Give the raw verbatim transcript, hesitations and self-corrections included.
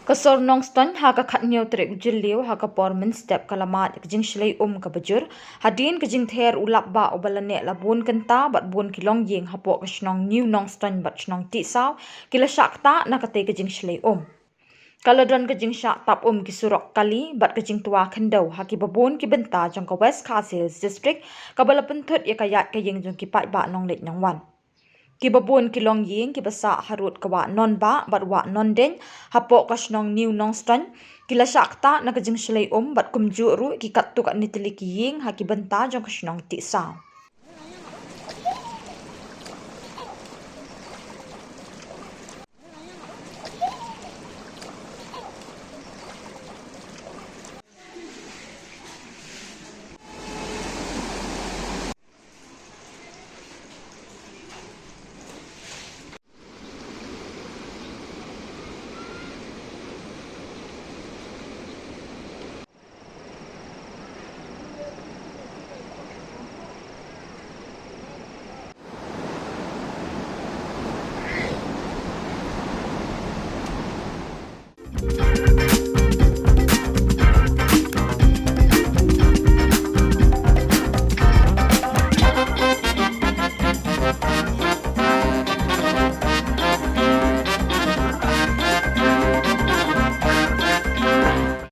Ka sor Nongstoin ha ka khathynñiew tarik u Jylliew ha ka por mynstep ka la mad ïa ka jingshlei um kaba jur hadien ka jingther u lapbah uba la neh la bun kynta bad bun ki longïing hapoh ka shnong New Nongstoin bad shnong Tiehsaw ki la shah ktah na katei ka jingshlei um. Ka la don ka jingshah tap um ki surok kali bad ka jingtwa khyndew ha kiba bun ki bynta jong ka West Khasi Hills District, kaba la pynthut ïa ka ïaid ka ïing jong ki paidbah nongleit nongwan. Kiba bun ki longïing kiba sah harud ka Wah Nonbah bad Wah Nondeiñ hapoh ka shnong New Nongstoin ki la shah ktah na ka jingshlei um bad kumjuh ruh ki katto katne tylli ki ïing ha ki bynta jong ka shnong Tiehsaw.